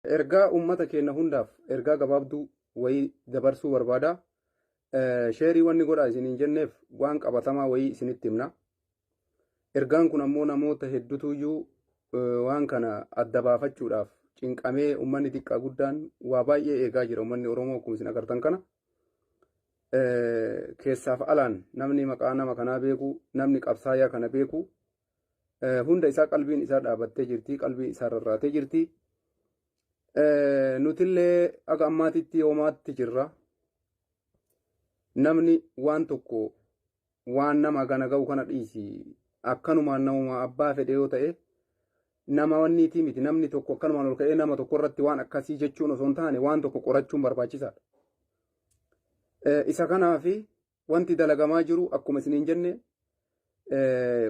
Ergaa uummata keenya hundaaf ergaa gabaabduu wayii dabarsuu barbaada. Sheerii wanni godhaa isiniin jenneef waan qabatamaa wayii isinitti himna. Ergaan kun ammoo namoota hedduutuyyuu waan kana adda baafachuudhaaf cinqamee uummanni xiqqaa guddaan waa baay'ee eegaa jira uummanni Oromoo akkuma isin agartan kana. Keessaaf alaan namni maqaa nama kanaa beeku namni qabsaayaa kana beeku hunda isaa qalbiin isaa dhaabattee jirti qalbii isaa rarraatee jirti. Nutillee aga ammaatitti yoomaatti jirra. Namni waan tokko waan nama gana ga'u kana dhiisi akkanumaan namuma abbaa fedhe yoo ta'e nama wanniitii miti namni tokko akkanumaan ol ka'ee nama tokko irratti waan akkasii jechuun osoo hin taane waan tokko qorachuun barbaachisaadha. Isa kanaafi wanti dalagamaa jiru akkuma isiniin jenne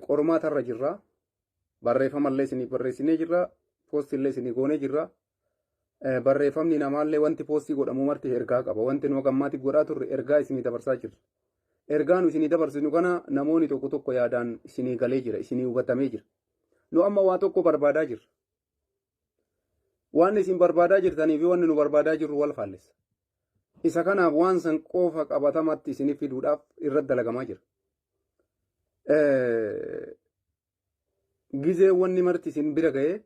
qormaatarra jirra. Barreeffamallee isiniif barreessinee jirra. Poostillee isinii goonee jirra. Barreeffamni namaallee wanti poostii godhamu marti ergaa qaba. Wanti nu hagammaatiif godhaa turre ergaa isinii dabarsaa jirra. Ergaa nu isinii dabarsinu kana namoonni tokko tokko yaadaan isinii galee jira, isinii hubatamee jira. Nu amma waa tokko barbaadaa jirra. Waan isin barbaadaa jirtanii fi wanni nu barbaadaa jirru wal faallessa. Isa kanaaf waan san qofa qabatamatti isinii fiduudhaaf irratti dalagamaa jira. Gizee wanni marti isin bira ga'ee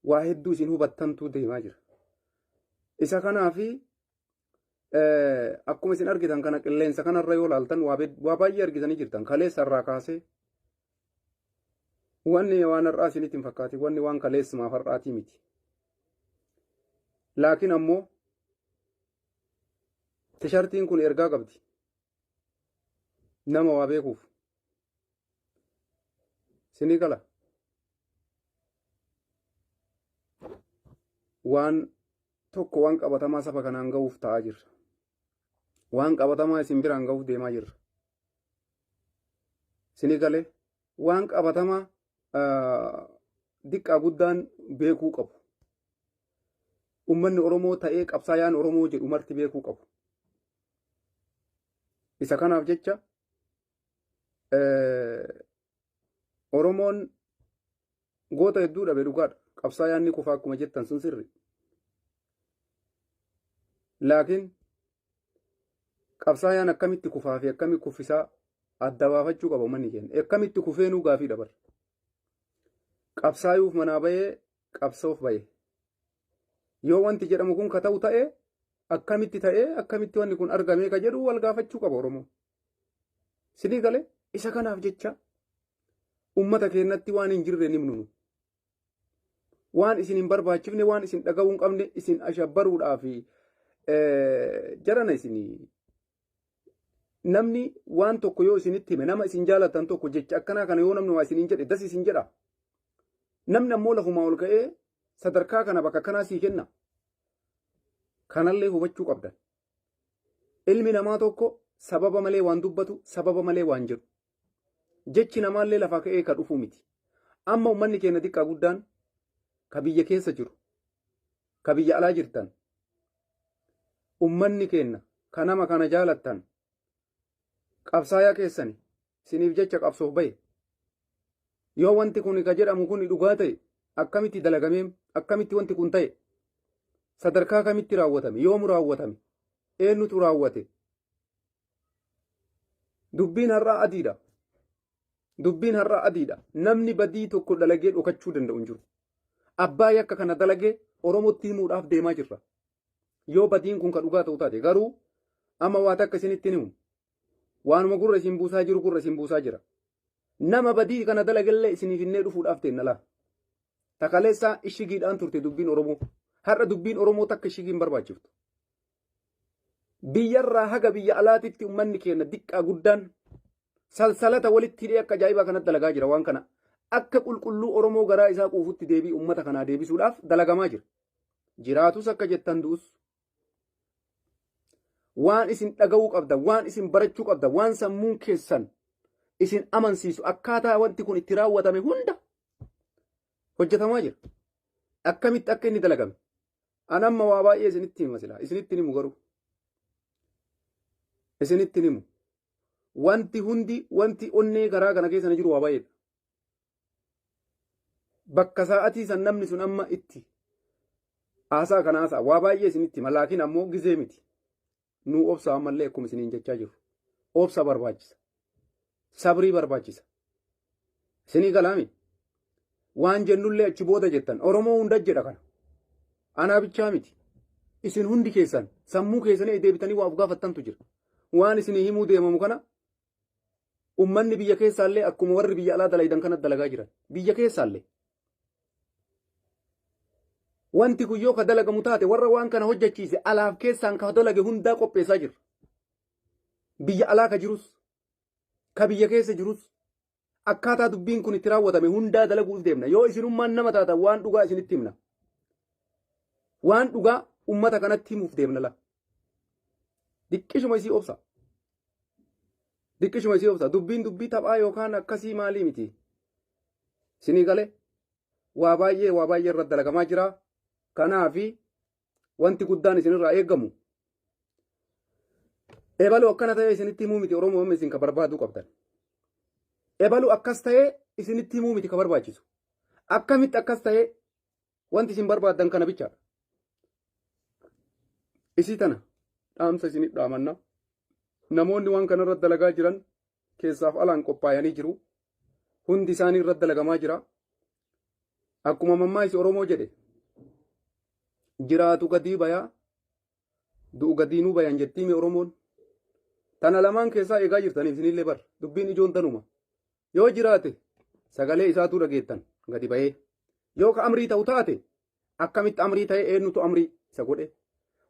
waa hedduu isin hubattantu deemaa jira. Isa kanaafi akkuma isin argitan kana qilleensa kanarra yoo laaltan waa baay'ee argitanii jirtan kaleessa irraa kaasee wanni waan har'aa isinitti hin fakkaatin wanni waan kaleessumaaf har'aatii miti. Laakiin ammoo tishartiin kun ergaa qabdi. Nama waa beekuuf. Sinii gala. Waan tokko waan qabatamaa saba kanaan ga'uuf ta'aa jirra. Waan qabatamaa isin biraan ga'uuf deemaa jirra. Sinii galee waan qabatamaa diqqaa guddaan beekuu qabu. Uummanni Oromoo ta'ee qabsaayaan Oromoo jedhu marti beekuu qabu. Isa kanaaf jecha Oromoon goota hedduu dhabe dhugaadha. Qabsaayaan ni kufa akkuma jettan sun sirri. Laakiin qabsaayaan akkamitti kufaa fi akkamitti kuffisaa adda baafachuu qaba uummanni keenya. Akkamitti kufeenuu gaafii dabarra. Qabsaayuuf manaa bahee qabsoof bahe. Yoo wanti jedhamu kun ka ta'u ta'e akkamitti ta'ee akkamitti wanni kun argamee ka jedhu wal gaafachuu qaba Oromoon. Sinii galee isa kanaaf jecha ummata keenyatti waan hin jirre ni himnu. Waan isin hin barbaachifne waan isin dhaga'uu hin qabne isin ashabbaruudhaa fi jarana isin namni waan tokko yoo isinitti hime nama isin jaalatan tokko jecha akkanaa kana yoo namni waa isiniin jedhe das isin jedha. Namni ammoo lafumaa ol ka'ee sadarkaa kana bakka kanaa sii kenna. Kanallee hubachuu qabdan. Ilmi namaa tokko sababa malee waan dubbatu, sababa malee waan jedhu. Jechi namaallee lafaa ka'ee ka dhufuu miti. Amma uummanni keenya xiqqaa guddaan ka biyya keessa jiru, ka biyya alaa jirtan, uummanni keenya ka nama kana jaalattan qabsaayaa keessani isiniif jecha qabsoof bahe. Yoo wanti kun ka jedhamu kun dhugaa ta'e akkamitti dalagamee akkamitti wanti kun ta'e sadarkaa kamitti raawwatame yoomu raawwatame eenyutu raawwate dubbiin har'aa adiidha. Dubbiin har'aa adiidha. Namni badii tokko dalagee dhokachuu danda'u hin jiru. Abbaa yakka kana dalagee Oromootti himuudhaaf deemaa jirra. Yoo badiin kun ka dhugaa ta'u taate garuu amma waa takka isinitti himu. Waanuma gurra isin buusaa jiru gurra isin buusaa jira. Nama badii kana dalagellee isiniif hinnee dhufuudhaaf teenna laa. Takaleessaa ishigiidhaan turte dubbiin Oromoo. Har'a dubbiin Oromoo takka ishigii hin barbaachiftu. Biyyarraa haga biyya alaatitti uummanni keenya diqqaa guddaan salsalata walitti hidhee akka ajaa'ibaa kanatti dalagaa jira waan kana. Akka qulqulluu Oromoo garaa isaa quufutti deebii uummata kanaa deebisuudhaaf dalagamaa jira. Jiraatus akka jettan du'us waan isin dhaga'uu qabdan, waan isin barachuu qabdan, waan sammuun keessan isin amansiisu akkaataa wanti kun itti raawwatame hunda hojjetamaa jira. Akkamitti akka inni dalagame. An amma waa baay'ee isinitti hima silaa. Isinitti himu garuu. Isinitti himu. Wanti hundi wanti onnee garaa kana keessa na jiru waa baay'eedha. Bakka sa'atii san namni sun amma itti Haasaa kana haasaa waa baay'ee isinitti hima, laakiin ammoo gizee miti. Nuu obsa ammallee akkuma isiniin jechaa jiru. Obsa barbaachisa. Sabrii barbaachisa. Isinii galaami. Waan jennullee achi booda jettan. Oromoo hunda jedha kana. Anaa bichaa miti. Isin hundi keessan sammuu keessanii deebitanii waa of gaafattantu jira. Waan isinii himuu deemamu kana ummanni biyya keessaallee akkuma warri biyya alaa dalaydan kana dalagaa jiran. Biyya keessaallee. Wanti kun yoo ka dalagamu taate warra waan kana hojjechiise alaaf keessaan ka dalage hundaa qopheessaa jirra. Biyya alaa ka jirus, ka biyya keessa jirus, akkaataa dubbiin kun itti raawwatame hundaa dalaguuf deemna. Yoo isinummaan nama taatan waan dhugaa isinitti himna. Waan dhugaa ummata kanatti himuuf deemna la. Diqqishuma isii obsa. Diqqishuma isii obsa. Dubbiin dubbii taphaa yookaan akkasii maalii miti. Isinii galee waa baay'ee waa baay'ee irratti dalagamaa jira. Kanaafi wanti guddaan isinirraa eegamu ebalu akkana ta'ee isinitti himuu miti. Oromoo amma isin ka barbaaduu qabdan. Ebalu akkas ta'ee isinitti himuu miti ka barbaachisu. Akkamitti akkas ta'ee wanti isin barbaaddan kana bichaadha. Isii tana dhaamsa isinif dhaamanna. Namoonni waan kanarratti dalagaa jiran keessaaf alaan qophaayanii jiru. Hundi isaanii irratti dalagamaa jira. Akkuma mammaayisi Oromoo jedhe, jiraatu gadii bayaa, du'u gadiinuu bayan jettiimi Oromoon. Tana lamaan keessaa eegaa jirtaniif isinillee bar dubbiin ijoon tanuma. Yoo jiraate sagalee isaatuu dhageettan gadi bahee. Yoo ka amrii ta'u taate akkamitti amrii ta'e, eenyutu amrii isa godhe?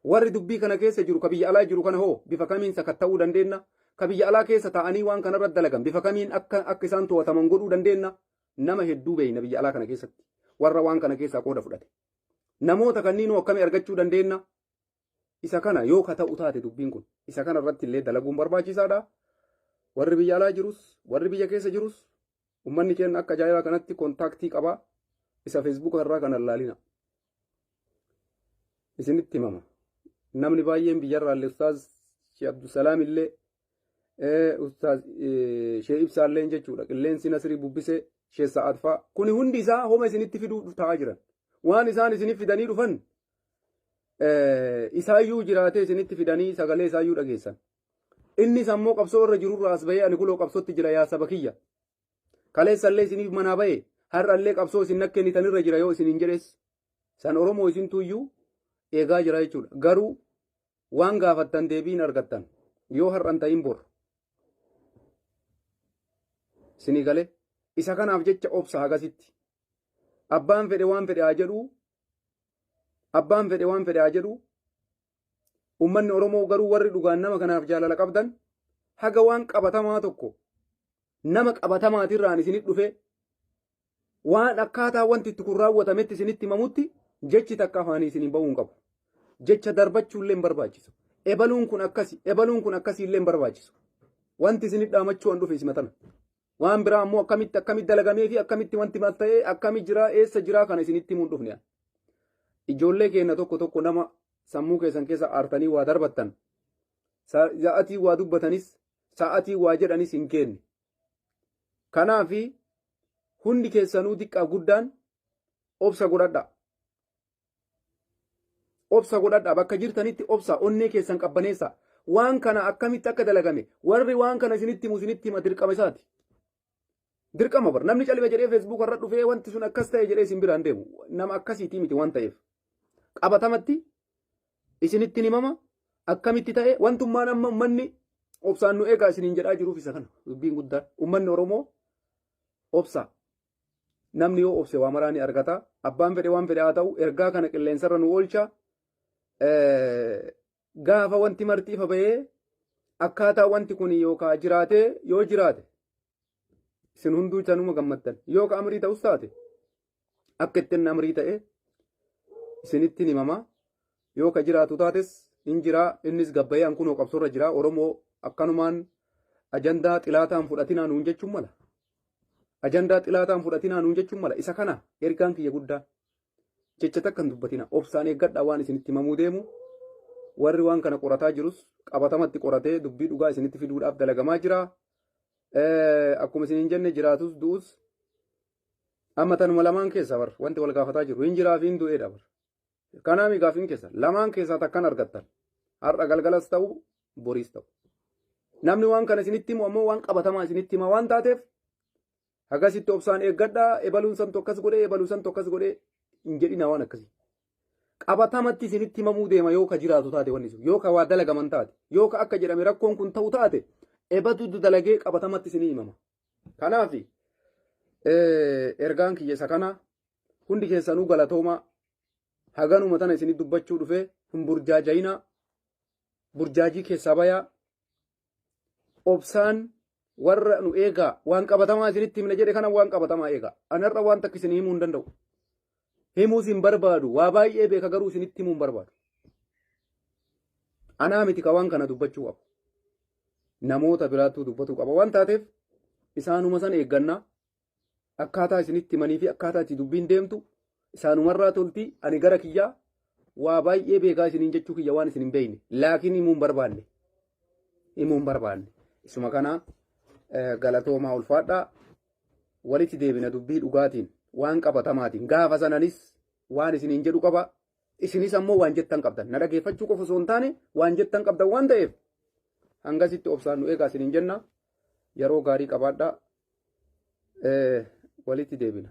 Warri dubbii kana keessa jiru ka biyya alaa jiru kana hoo bifa kamiin sakatta'uu dandeenya? Ka biyya alaa keessa taa'anii waan kanarra dalagan bifa kamiin akka isaan to'ataman godhuu dandeenya? Nama hedduu beeyna biyya alaa kana keessatti. Warra waan kana keessaa qooda fudhate. Namoota kanniinuu akkamii argachuu dandeenya? Isa kana yoo ka ta'u taate dubbiin kun isa kana irratti illee dalaguun barbaachisaadha. Warri biyya alaa jirus, warri biyya keessa jirus, ummanni keenya akka ajaa'ibaa kanatti contact qaba. Isa Feesbuuka irraa kana ilaalina. Isinitti himama. Namni baay'een biyyarraa illee, Ustaaz Sheekh Abdusalaam illee, Ustaaz Sheekh Ibsaa illee jechuudha. Qilleensi Nasrii bubbisee Sheekh Sa'aad fa'a. Kuni hundi isaa homa isinitti fiduu ta'aa jiran. Waan isaan isinitti fidanii dhufan isaayyuu jiraatee isinitti fidanii sagalee isaayyuu dhageessan. Innis ammoo qabsoo irra jirurraa as bahee, ani kuloo qabsootti jira yaa saba kiyya. Kaleessallee isiniif manaa bahe, har'allee qabsoo isin nakkennitanirra jira yoo isiniin jedhes san Oromoo isintuyyuu eegaa jira jechuudha. Garuu waan gaafattan deebiin argattan yoo har'an ta'in bor. Isinii galee isa kanaaf jecha obsa hagasitti. Abbaan fedhe waan fedhe haa jedhu. Abbaan fedhe waan fedhe haa jedhu. Uummanni Oromoo garuu warri dhugaan nama kanaaf jaalala qabdan haga waan qabatamaa tokko nama qabatamaatirraan isinit dhufe waan akkaataa wanti itti kun raawwatametti isinitti himamutti jechi takka afaanii isiniin bahuu hin qabu. Jecha darbachuullee hin barbaachisu. Ebaluun kun akkasi, ebaluun kun akkasii illee hin barbaachisu. Wanti isinit dhaamachuu an dhufe isima tana. Waan biraa ammoo akkamitti akkamitti dalagamee fi akkamitti wanti maal ta'ee akkami jiraa eessa jiraa kana isinitti himuun dhufne. Ijoollee keenya tokko tokko nama sammuu keessan keessa aartanii waa darbattan, sa'atii waa dubbatanis sa'atii waa jedhanis hin kenne. Kanaafi hundi keessanuu xiqqaa guddaan obsa godhadha. Obsa godhadha, bakka jirtanitti obsa, onnee keessan qabbaneessa. Waan kana akkamitti akka dalagame warri waan kana isinitti himu isinitti hima, dirqama isaati. Dirqama bar namni calime jedhee Feesbuuk irra dhufee wanti sun akkas ta'e jedhee isin biraan deemu nama akkasiitii miti waan ta'eef. Qabatamatti isinitti himama akkamitti ta'e wantummaan amma ummanni obsaan nu eegaa isiniin jedhaa jiruuf isa kana dubbiin guddaan. Ummanni Oromoo obsa. Namni yoo obse waa maraa ni argata. Abbaan fedhe waan fedhe haa ta'u, ergaa kana qilleensarra nu oolcha. Gaafa wanti marti ifa bahee akkaataa wanti kun yookaan jiraatee yoo jiraate isin hunduu tanuma gammaddan. Yoo ka amrii ta'us taate akka ittiin amrii ta'e isinitti himama. Yoo ka jiraatu taates hin jiraa, innis gabbayee ankunoo qabsoorra jira. Oromoo akkanumaan ajandaa xilaataan fudhatinaa nuun jechuun mala. Ajandaa xilaataan fudhatinaa nuun jechuun mala. Isa kana ergaan kiyya guddaa. Jecha takka hin dubbatina. Obsaan eeggadhaa waan isinitti himamuu deemu. Warri waan kana qorataa jirus qabatamatti qoratee dubbii dhugaa isinitti fiduudhaaf dalagamaa jira. Akkuma isiniin jenne, jiraatus du'us amma tanuma lamaan keessa bar wanti wal gaafataa jiru. Hin jiraa fi hin du'eedha bar. Kanaami gaafiin keessa lamaan keessaa takkan argattan. Har'a galgalas ta'u boriis ta'u. Namni waan kana isinitti himu ammoo waan qabatamaa isinitti hima waan taateef hagasitti obsaan eeggadhaa, ebaluun santu akkas godhee, ebaluun santu akkas godhee hin jedhina waan akkasii. Qabatamatti isinitti himamuu deema yoo ka jiraatu taate, wanni sun yoo ka waa dalagaman taate, yoo ka akka jedhame rakkoon kun ta'u taate, ebatu dalagee qabatamatti isinii himama. Kanaaf ergaan kiyya isa kana. Hundi keessanuu galatoomaa. Haganuma tana isinii dubbachuu dhufee. Hin burjaajayinaa, burjaajii keessaa bayaa, obsaan warra nu eegaa. Waan qabatamaa isinitti himne jedhe kana waan qabatamaa eegaa. Anarra waan takka isinii himuu hin danda'u. Himuus hin barbaadu. Waa baay'ee beeka, garuu isinitti himuu hin barbaadu. Anaa miti ka waan kana dubbachuu qabu. Namoota biraattuu dubbatuu qaba waan taateef isaanuma san eeggannaa. Akkaataa isinitti himanii fi akkaataa itti dubbiin deemtu isaanumarraa toltii. Ani gara kiyyaa waa baay'ee beekaa isiniin jechuu kiyya waan isin hin beekne, laakiin himuu hin barbaanne. Himuu hin barbaanne. Isuma kana, galatoomaa, ulfaadhaa. Walitti deebina dubbii dhugaatiin, waan qabatamaatiin. Gaafa sananis waan isiniin jedhu qaba. Isinis ammoo waan jettan qabdan. Na dhageeffachuu qofa osoo hin taane waan jettan qabdan waan ta'eef hangasitti obsaan nu eegaa isiniin jenna. Yeroo gaarii qabaadhaa. Walitti deebina.